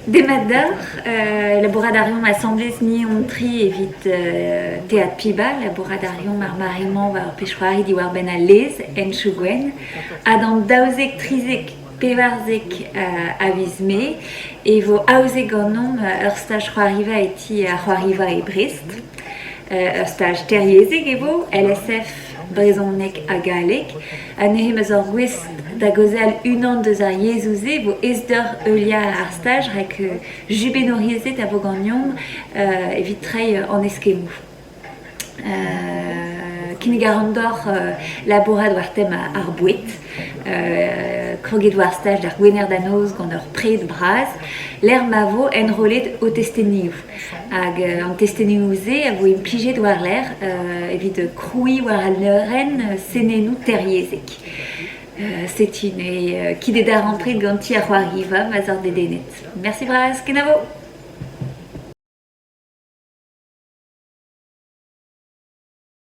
Demat deoc'h, labourat a reomp asambles ni hon-tri evit Teatr Piba, labourat a reomp ar mare-mañ war ur pezh-c'hoari diwar-benn al lez en Chougwenn ha d'an 12, 13, 14 a viz Mae e vo aozet ganeomp ur staj c'hoariva e ti ar c'hoariva e Brest. Ur staj teryezhek e vo, LSF, brezhoneg ha galleg. Anezhe 'm eus ur gouest da gaozeal unan deus ar yezhoù-se e vo aes deoc'h heuliañ ar staj rak jubennouriezed a vo ganeomp evit treiñ an eskemmoù. Kinnig a ran deoc'h labourat war tem ar boued. Kroget war staj d'ar Gwener da noz gant ur pred bras lec'h ma vo enrollet ho testenioù. Hag an testenioù-se a vo implijet war-lerc'h evit krouiñ war al leurenn senennoù teryezhek. Setu ne kit e darempred ganti ar c'hoariva ma 'z oc'h dedennet. Mersi bras, kenavo!